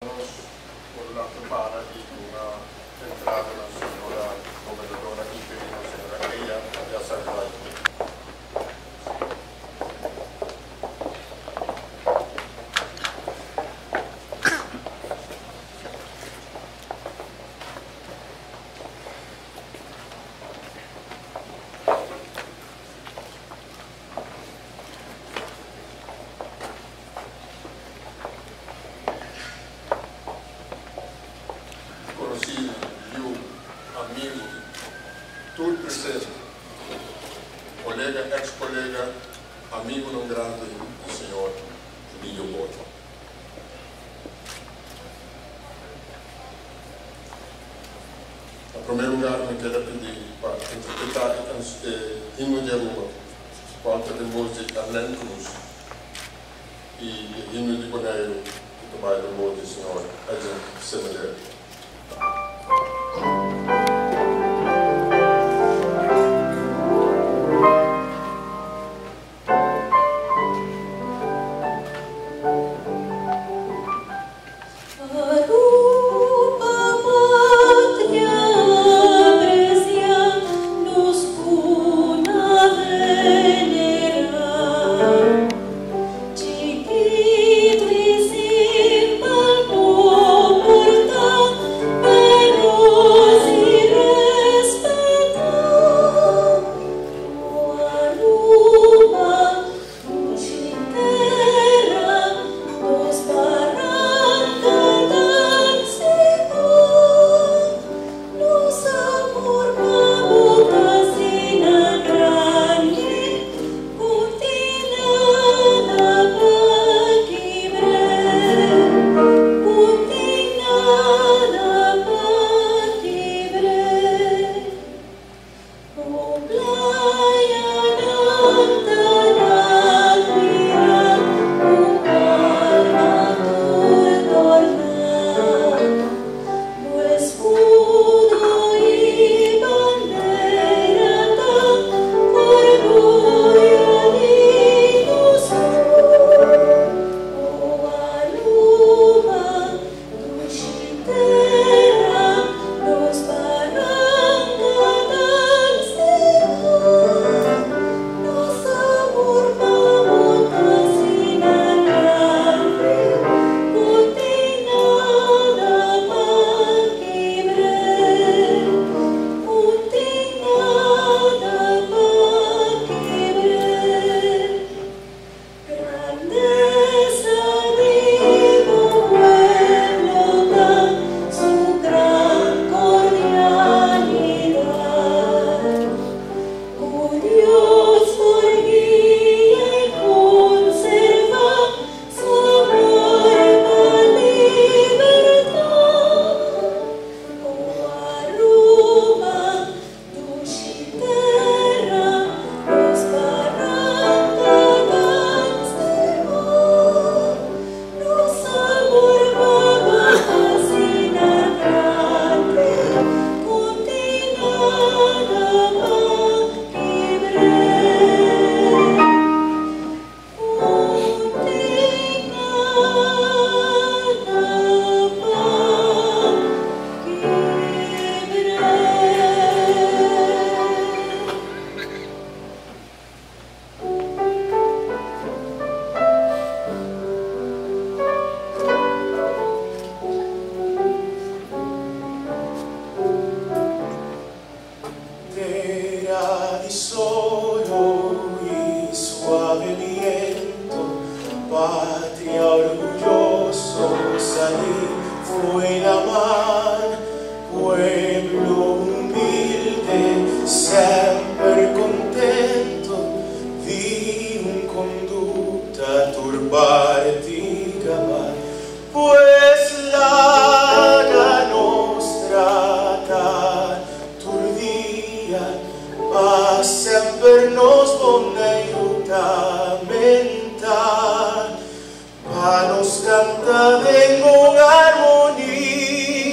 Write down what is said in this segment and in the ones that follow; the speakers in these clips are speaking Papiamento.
Nos por lanta para y duna entrada na señora Gobernadora interino, señora Eya Yassar-Wright. Conocí, yu, amigo, tur presente, colega, ex colega, amigonan grandi di señor Emilio Boto. Na prome lugar mi kier a pidi pa interpreta e himno di Aruba, cual ta den voz di Arlene Cruz y e himno di Boneiru cu ta bay den voz di señor Edwin Semeleer. Aruba patria aprecia, nos cuna venera. Chiquito y simpel comporta, pero si respeta. O Aruba, dushi tera, nos baranca tan sigur. Nos amor pa bo ta asina grandi, cu tin nada pa kibr'e, cu tin nada pa kibr'e. Bo playanan tan admirá, cu palma tur dorná. Bo escudo y bandera ta orguyo di nos tur. O Aruba, dushi tera, nos baranca tan sigur. Nos amor pa bo ta asina grandi, cu tin nada pa kibr'e, cu tin nada pa kibr'e. Grandeza di bo pueblo ta su gran cordialidad. Cu Dios por guia y conserva su amor pa libertad. O Aruba, dushi tera, nos baranca tan sigur. Nos amor pa bo ta asina grandi, cu tin nada pa kibr'e. Cu tin nada pa kibr'e. Tera di solo y suave viento, patria orgulloso, salí fo'i laman, pueblo humilde, semper contento, di un conducta turbar gabar, pues laga nos trata tur dia, pa semper nos bon ayuda menta, pa nos canta den bon armonia.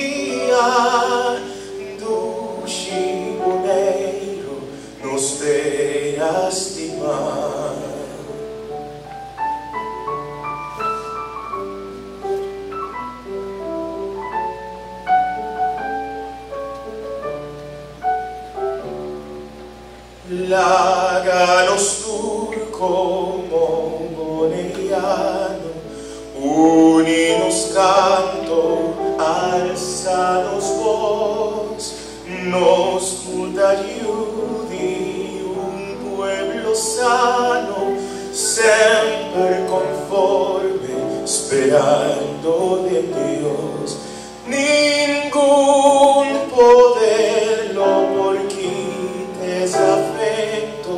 Laga nos tur como boneriano uni nos canto, alsa nos voz, nos multa di un pueblo sano, semper conforme, sperando den Dios. Ningun poder lo por kita es afecto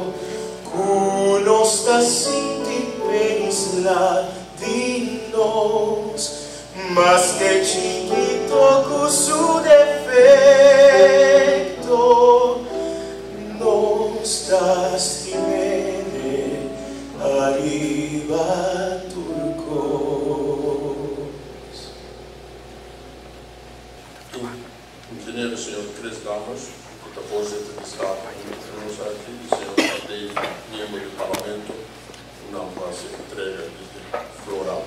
cu nos ta sinti p'e isla di nos, maske chikito cu su defecto, nos ta stim'e ariba tur cos. Ingeniero señor Chris Dammers, cu ta voorzitter di Staten cu nos aki, y señor Dave, miembro di Parlamento, nan pa haci entrega di e floral.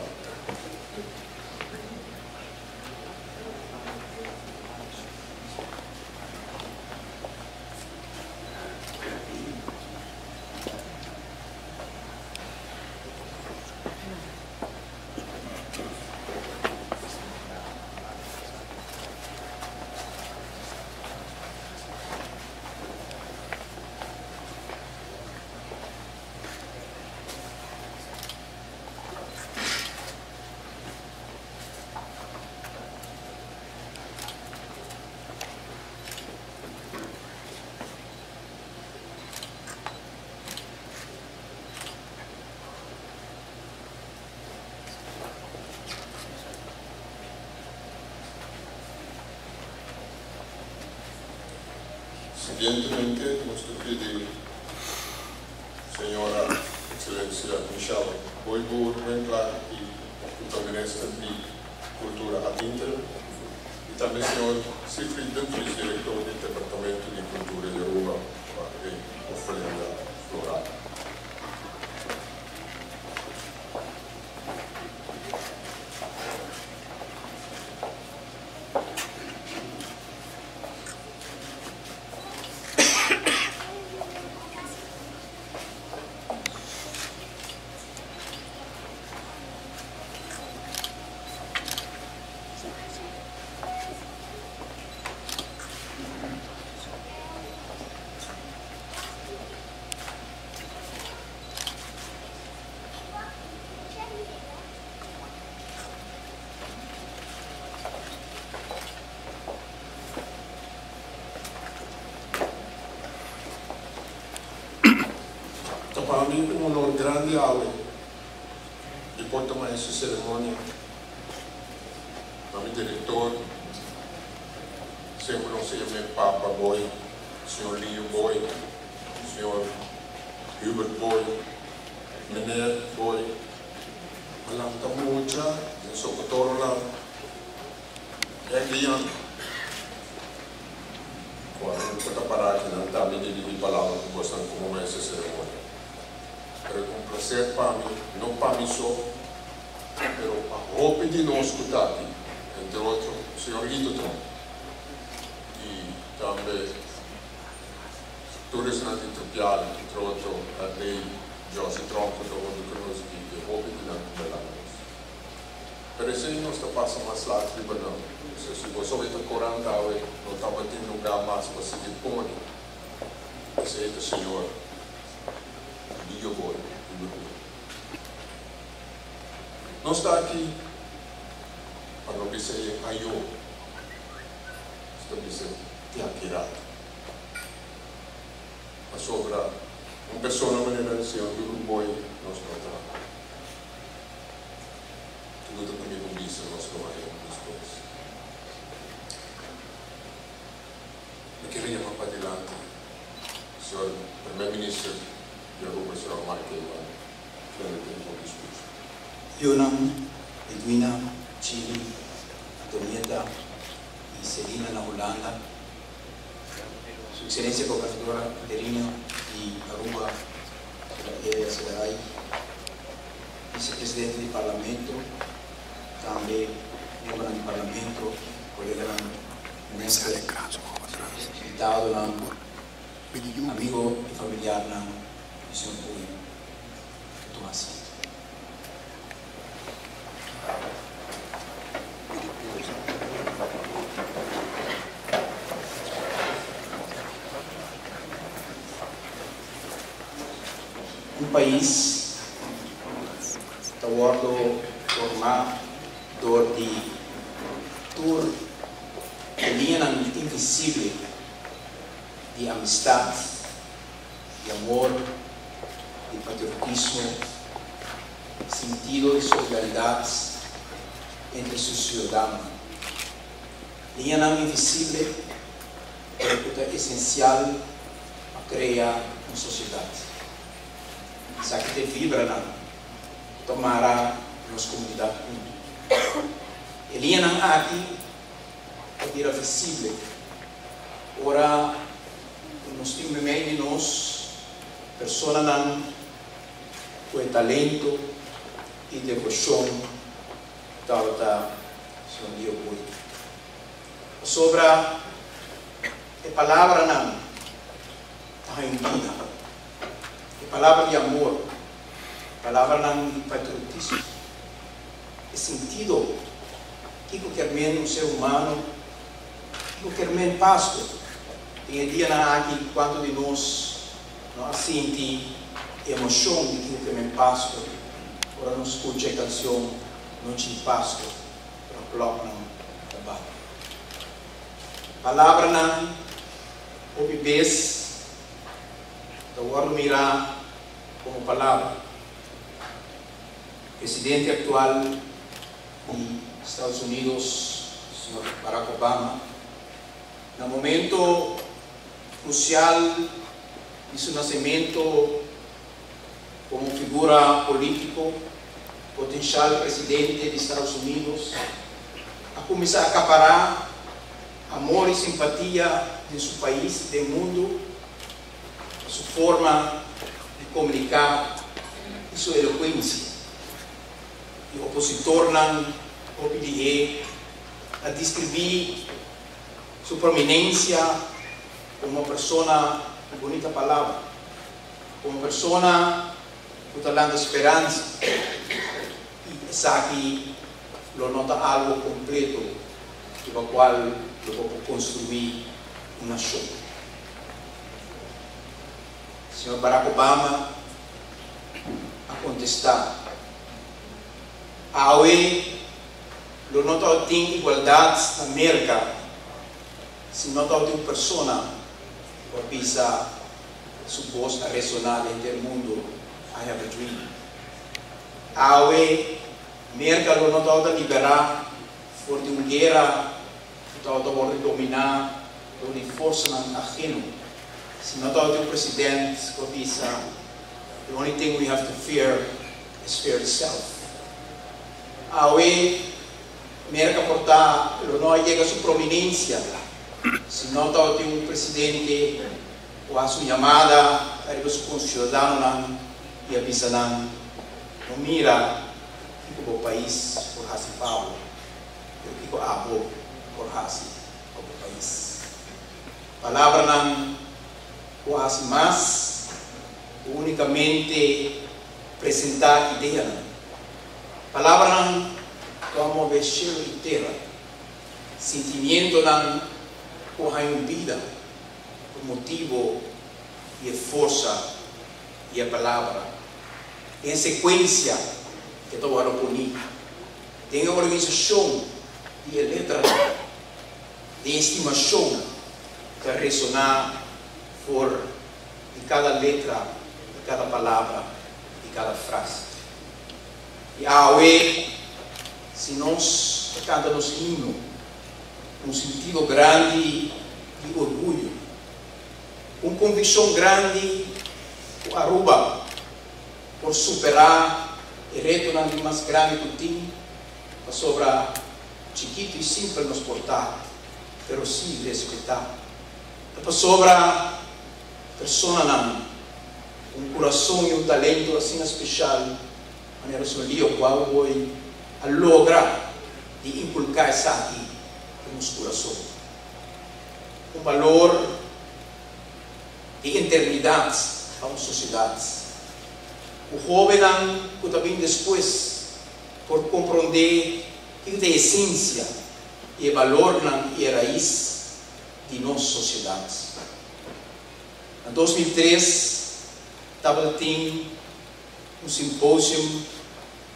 Siguientemente nos ta pidi Señora Excelencia Michelle Hooyboer-Winklaar y cu ta Minister di Cultura ad interim y tambe Señor Siegfried Dumfries, Director di Departamento di Cultura di Aruba pa e ofrenda floral. Ta pa mi un honor grandi awe di por tuma esta ceremonia na mi director, semper nos ta yam'é Papa Boy, señor Leo Boy, señor Hubert Boy, meneer Boy, a lanta mucha den Socotoronan Henry Young, cu a nunca ta para aki nan tambe di di palabra cu bosan como maestro de ceremonia. Pero e ta un placer pa mi, no pa mi so, pero pa hopi di nos cu ta aki, entre otro señor Lito Tromp y tambe tur esnan di Trupial, entre otro Adley Josie Tromp cu ta hunto cu nos y e hopi di nan cu bela nos. Pero esei nos ta pasa mas lat riba nan. So si boso hoy ta korant awe, no tabatin lugá mas pa sigui pone. Esei ta Señor Lio Boy riba tur. Nos ta aki pa no bisa e ayó. Nos ta bisa te aki rato. Pasobra un persona manera Señor Lio Boy nos no ta. Tudo ta tambe con bista nos lo haña despues. Mi kier a yama padilanti señor Primer Minister di Aruba, señor Mike Eman, kende tin un discurso. Yonan, Edwina, Chili, Antonieta y Selina na Hulanda, Su Excelencia Gobernadora Interino di Aruba, Sra. Elia Cedaray, Vicepresidente di Parlamento, tambe miembronan di Parlamento, coleganan minister, invitadonan. Pidi yubi. Amigo y familiarnan di señor Booi ta tuma asiento. Pidi pausa. Un pais ta wordo forma door di tur e liñanan invisible di amistad, di amor, di patriotismo, sentido di solidaridad entre su ciudadanonan. Liñanan invisible pero cu ta esencial pa crea un sociedad. Esaki ta e fibranan cu ta mara nos comunidad hunto. E liñanan aki ta bira visible ora cu nos tin meimei di nos personanan cu e talento y devocion cu tabata Señor Leo Boy. Pasobra e palabranan ta haña un bida, e palabra di amor, e palabranan di patriotismo, e sentido kiko kier men un ser humano, kiko kier men Pasco. Den e dianan aki kuantu di nos no a sinti e emocion di kiko kier men Pasco ora nos skucha e kansion Nochi di Pasco, ora kloknan ta bati. Palabranan hopi bes ta wòrdu mirá komo palabra. Presidente aktual di Estados Unidos, señor Barack Obama, na momento krusial di su nasementu komo figura polítiko, potenshal presidente di Estados Unidos, a kuminsá akapará amor i simpatia den su pais i den mundu pa su forma di komuniká i su elokuensia. E opositornan hopi lihé a deskribí su prominensia komo persona ku bunita palabra, komo persona ku ta lanta speransa i esaki lo no ta algo kompleto riba kual lo bo por konstruí un nashon. Señor Barack Obama a kontestá, Awe lo no tabatin igualdat na Merka si no tabatin un persona ku a bisa su bos a resoná den henter mundu, I have a dream. Awe Merka lo no tabata liberá for di un guera ku tabata wòrdu dominá dor di forsanan aheno. Si no tabata un president ku a bisa, The only thing we have to fear is fear itself. Awe Merka por ta lo no a yega su prominensia si no tabatin un presidente ku a hasi un yamada ariba su konsiudadanonan i a bisa nan, No mira kiko bo pais por hasi pa bo, pero kiko abo por hasi pa bo pais. Palabranan ku a hasi mas ku únikamente presentá ideanan. Palabranan ku a move shelu i tera. Sintimientonan ku a haña un bida por motibu di e forsa di e palabra. Den sekuensia ke ta wòrdu poní den e organisashon di e letranan, den estimashon ta resoná for di kada letra, di kada palabra, di kada frase. I awe, si nos ta kanta nos himno ku un sentido grandi di orguyo, ku un konvikshon grandi ku Aruba por superá e retonan di mas grandi ku tin, pasobra chikitu i simpel nos por ta, pero sí respetá. Ta pasobra personanan ku un kurason i un talento asina speshal manera Señor Leo Wauboy a logra di inkulká esaki den nos kurason. Un balor. Di eternidad pa un sociedad. Cu hobennan cu ta bin despues por compronde kico ta e esencia y e balornan y e rais di nos sociedad. Na 2003 tabata tin un symposium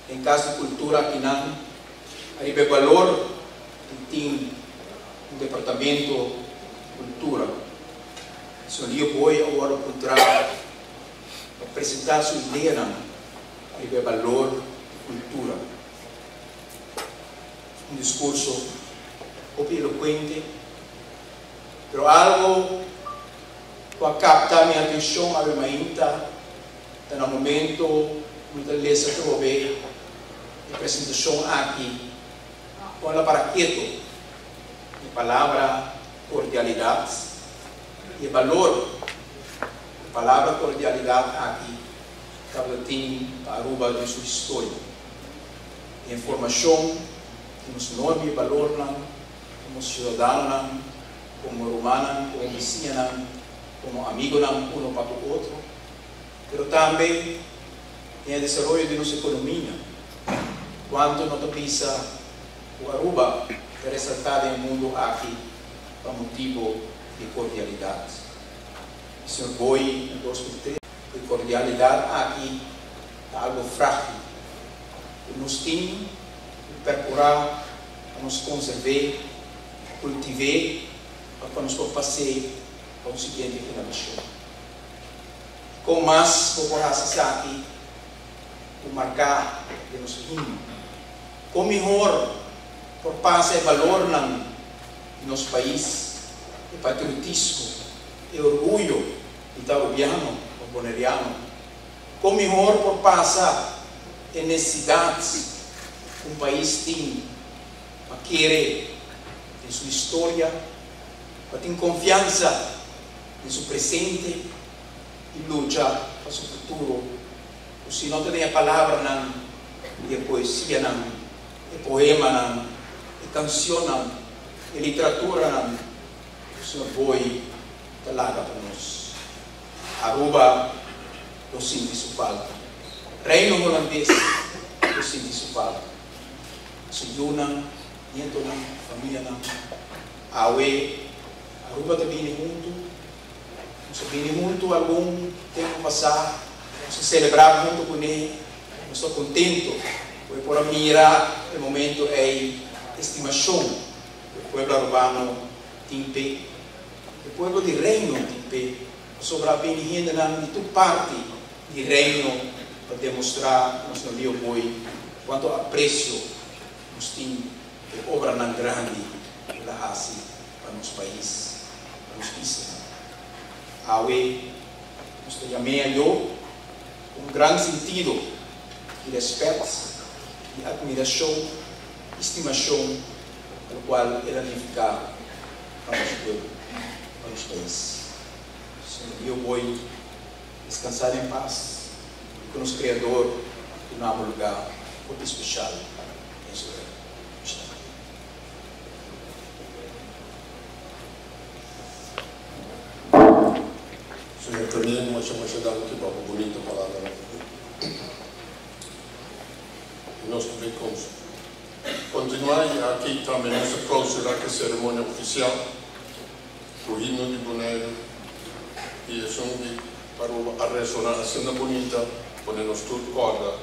den Cas di Cultura akinan ariba e balor di tin un departamento di cultura. Señor Leo Boy a wòrdu puntrá pa presentá su ideanan ariba e balor di cultura. Un discurso hopi elocuente, pero algo cu a capta mi atencion awe mainta ta na momento cu mi ta lesa trobe e presentacion aki, con el a para keto e palabra cordialidad y e balor cu e palabra cordialidad aki tabata tin pa Aruba den su historia. E formacion di nos norma y balornan como ciudadanonan, como rumannan, como bisiñanan, como amigonan uno pa cu otro, pero tambe den e desaroyo di nos economia. Cuanto no ta bisa cu Aruba ta resalta den e mundo aki pa motibo di cordialidad. Señor Boy na 2003. E cordialidad aki ta algo fragil cu nos tin cu percura pa nos conserve, cultive pa pa nos por pase pa un siguiente generacion. Con mas bo por haci esaki cu marca den nos himno? Con mihor por pasa e balornan di nos pais, e patriotismo, e orguyo di ta Arubiano of Boneriano? Con mihor por pasa e necesidad cu un pais tin pa kere den su historia, pa tin confiansa den su presente y lucha pa su futuro, cu si no ta den e palabranan di e poesianan, e poemanan, e cancionnan, e literaturanan cu Señor Boy ta laga pa nos. Aruba lo sinti su falta. Reino Holandes lo sinti su falta. Su yunan, nietonan, famianan. Awe Aruba ta bini huntu. Nos a bini huntu algun tempu pasá. Nos a selebrá huntu kuné. Nos ta kontentu ku e por a mira e momento ei estimashon ku e pueblo arubano tin p'e. E pueblo di Reino tin p'e pasobra a bini hendenan di tur parti di Reino pa demostrá nos na Leo Boy kuantu apresio nos tin p'e obranan grandi ku el a hasi pa nos pais, pa nos isla. Awe nos ta yam'é ayó ku un gran sentido di rèspèt, di atmirashon i stimashon pa lokual el a nifiká pa nos pueblo, pa nos pais. Señor Leo Boy descansá den pas i ku nos Kreador duna bo lugá hopi speshal den su Reino. Muchas danki. Señor Premier, masha masha danki pa bo bunita palabranan. I nos ta bin kontinuá i aki tambe nos ta klausurá ku e seremonia ofisial ku himno di Boneiru i esun di Aruba a resoná asina bunita pone nos tur kòrda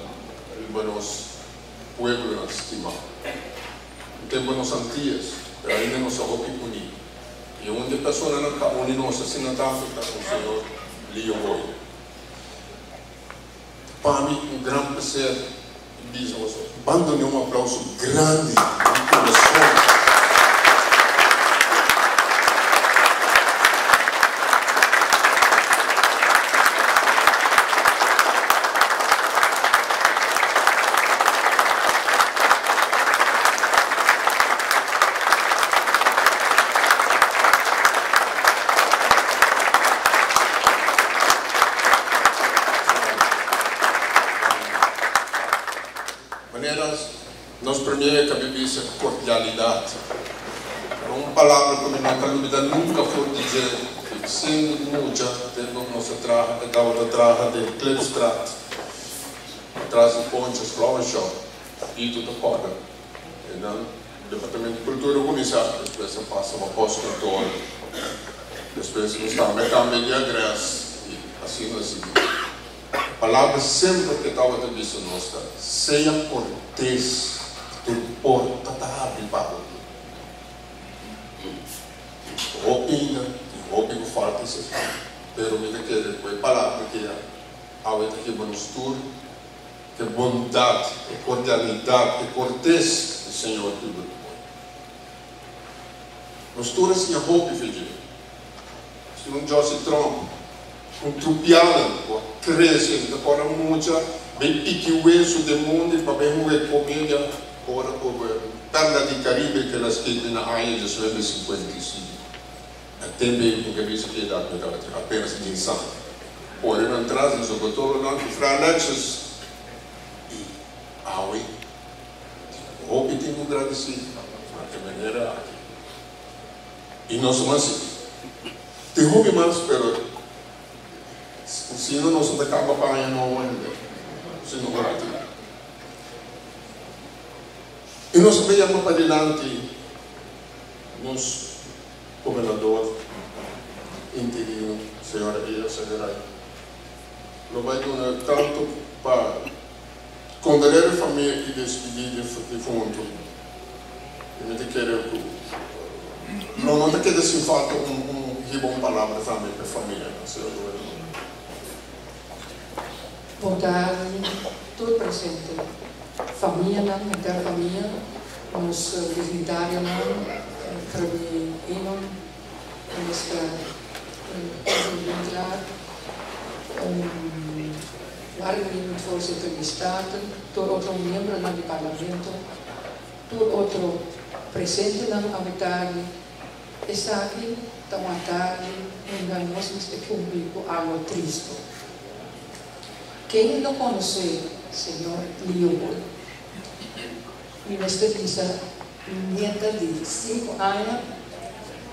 riba nos pueblonan stimá. Un tempu nos Antias, pero ainda nos a hopi uní. I un di e personanan ka uni nos asina tantu ta un señor Leo Boy. Ta pa mi un gran placer di bisa boso, ban done un aplauso grandi di kurason. Manera nos premier ta bibi sa cordialidad. Pero un palabra ku mi no ta lubida nunka for di dje, sin mucha tempu ku nos a traha, e tabata traha den Klipstraat, atras di Poncho's Flower Shop, Ito ta kòrda. Einan Departamento di Kultura a kuminsá, despues a pasa pa Postkantoor, despues nos tambe a kambia di adrès i asina a sigui. Palabra semper ke tabata bisa nos ta, Sea kortes, tur porta ta habri pa bo. Hopi ainda, tin hopi ku falta esei, pero mi ta kere ku e palabra ke awe ta hiba nos tur, e bondat, e kordialidat, e kortes di Señor Hubert Boy. Nos tur a siña hopi fe dje. Nos tin un Josie Tromp, un trupianan ku a krese, mi ta kòrda mucha bay piki wesu den mondi pa bay hunga e komedia ora ku Perla di Caribe ke el a skirbi na aña 1955. Na tempu ei mi ke bisa ki edat mi tabatin, apenas dies aña. Pone nan tras di Zocotolonan ku Fra Alexis i awe tin hopi tin ku gradisí na e manera aki. I nos mas sigui. Tin hopi mas pero sino nos no ta kaba pa aña nobo ainda si no ora tin. I nos a yama padilanti nos gobernador interino señora Ira Severay lo bay duna tanto pa condoler e famia y despidi di difunto y mi ta kere cu lo no ta keda sin falta un un hiba un palabra tambe pa e famia señor gobernador. Bon tardi tur presente, famianan, henter famia, nos dignitarionan, Premier Eman, Minister Winklaar, waarnemend voorzitter di Staten, tur otro miembronan di Parlamento, tur otro presentenan awe tardi. Esaki ta un atardi unda nos mester cumpli cu algo tristo. Ken no conoce señor Leopold? Mi mester bisa mi nieta di cinco aña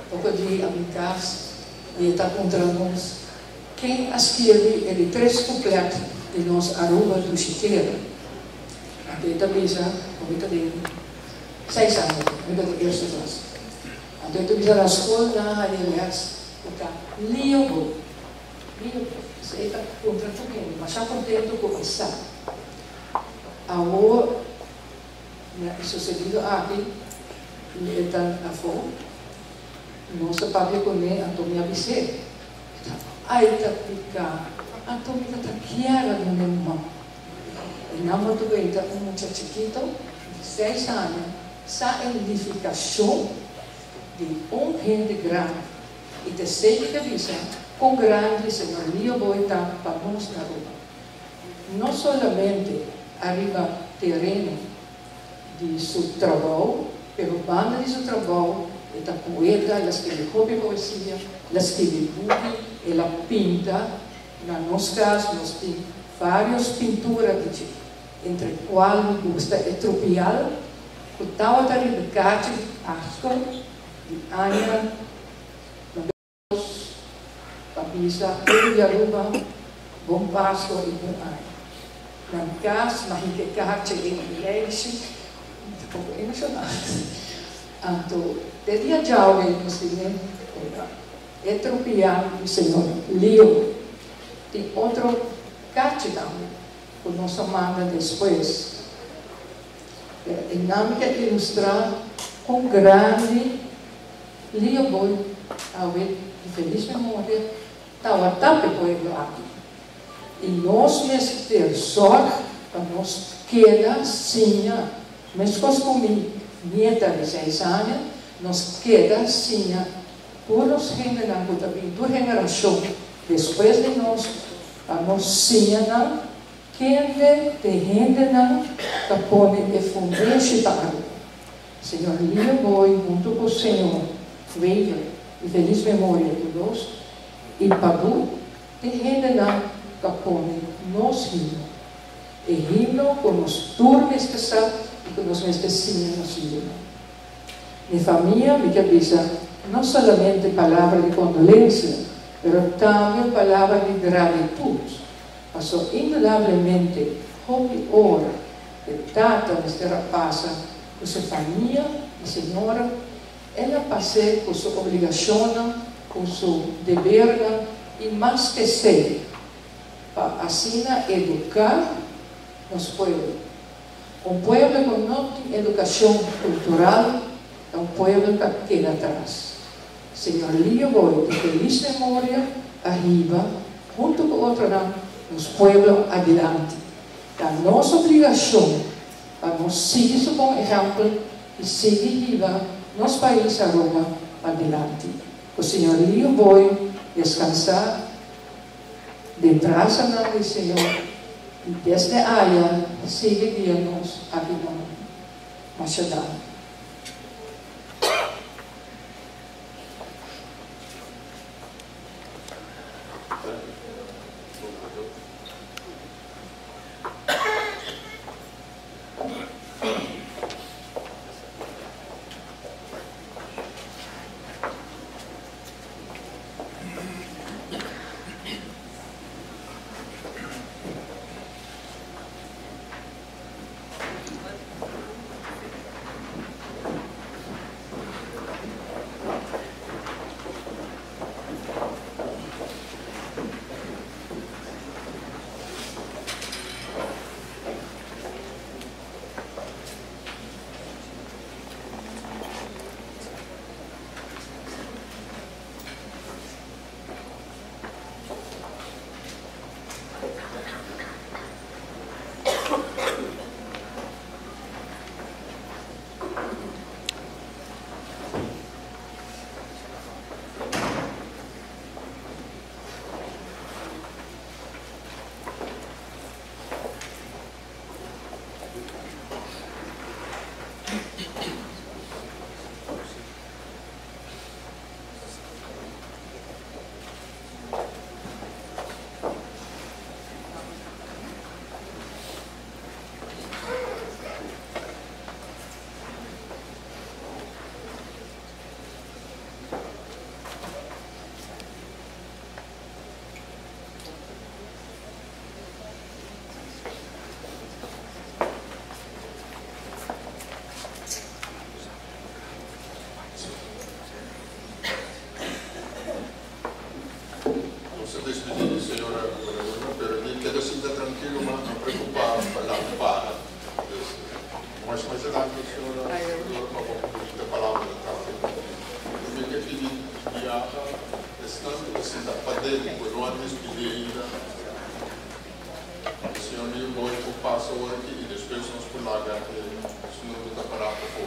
poco di a mi cas y e ta puntra nos ken a skirbi e di tres couplet di nos Aruba Dushi Tera. Anto e ta bisa cu mi ta den seis aña, mi ta den eerste klas. Anto e ta bisa na school nan a haya les cu ta Leopold. Leopold. Esey ta puntra tur hende masha contento cu e sa. Awor na e sucedido aki mi e ta afo, nos a papia cune anto mi a bis'é, e ta ay ta pica, anto mi ta ta kier a duna un man. E nan bo ta weta un mucha chikito di seis aña sa e nificacion di un hende grandi y ta esey mi ta bisa con grandi señor Leo Boy ta pa nos na Aruba. No solamente ariba tereno di su trabou, pero banda di su trabou e ta poeta, el a skirbi hopi poesia, el a skirbi buki, el a pinta. Na nos cas nos tin varios pintura di dje, entre cual mi gusta e trupial cu tawata riba kachi di Pasco di aña 92. Pa bisa pueblo di Aruba bon Pasco y bon aña. Na mi cas mi a hinca e kaartje den mi lijstje, mi ta poco emocionado. Anto te dia djawe nos tin e ora e trupial di señor Leo. Tin otro kaartje tambe cu nos a manda despues. Pero e nan mi ta ilustra con grandi Leo Boy awe di felis memoria tawata p'e pueblo aki. I nos mester sòrg pa nos keda siña, meskos ku mi nieta di seis aña, nos keda siña tur nos hendenan ku ta bin tur generashon despues di nos, pa nos siña nan kende t'e hendenan ta pone e fundeshi pa Aruba. Señor Leo Boy hunto cu Señor Wever di feliz memoria tur dos y Padu t'e hendenan cu a pone nos himno. E himno cu nos tur mester sa y cu nos mester siña nos yunan. Mi famia mi kier bisa no solamente palabra di condolencia, pero tambe un palabra di gratitud, paso indudablemente hopi ora e tata mester a pasa cu su famia y señora, el a pas'é cu su obligacionnan, cu su debernan y mas k'esey, pa asina educa nos pueblo. Un pueblo ku no tin edukashon kultural ta un pueblo ku a keda atras. Señor Lio Boy di felis memoria a hiba, huntu ku otronan, nos pueblo adilanti. Ta nos obligashon pa nos sigui su bon ehèmpel i sigui hiba nos pais Aruba padilanti. Ku Señor Lio Boy deskansá Den brasanan di Señor i desde aya sigui guia nos aki na Masha danki. Nos a despedí di señora gobernador, pero di keda sinta trankilo mas no preokupá pa laga para. Dus masha masha danki señora gobernador pa bo bunita palabra di tráfiko. Mi ke pidi biaha esnan ku ta sinta paden ku no a despedí ainda. E señor Neil Boy por pasa ora aki y despues nos por laga e esnan cu ta para pafó.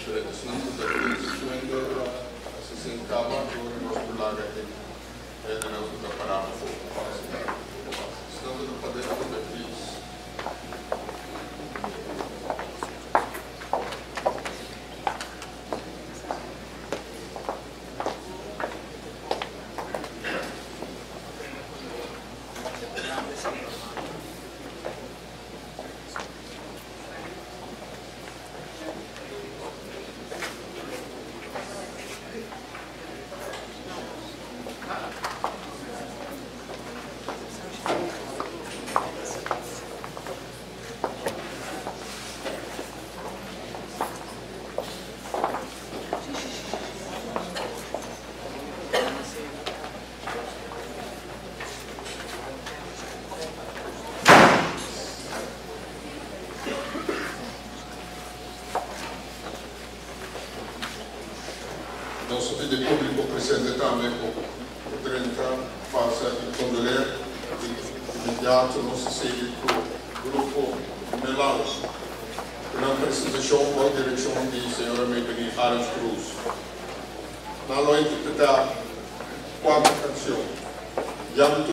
Pero esnan cu ta den a sesen caba y ora nos por laga e hendenan cu ta para pafó por pasa. Esnan cu ta paden tambe please. Nos ta pidi públiko presente tambe ku por drenta pasa i kondoler. Di inmediato nos ta sigui ku Grupo Melaus ku nan presentashon bou direkshon di señora Maybelline Arends Cruz. Nan lo interpretá kuater kanshon. Llanto.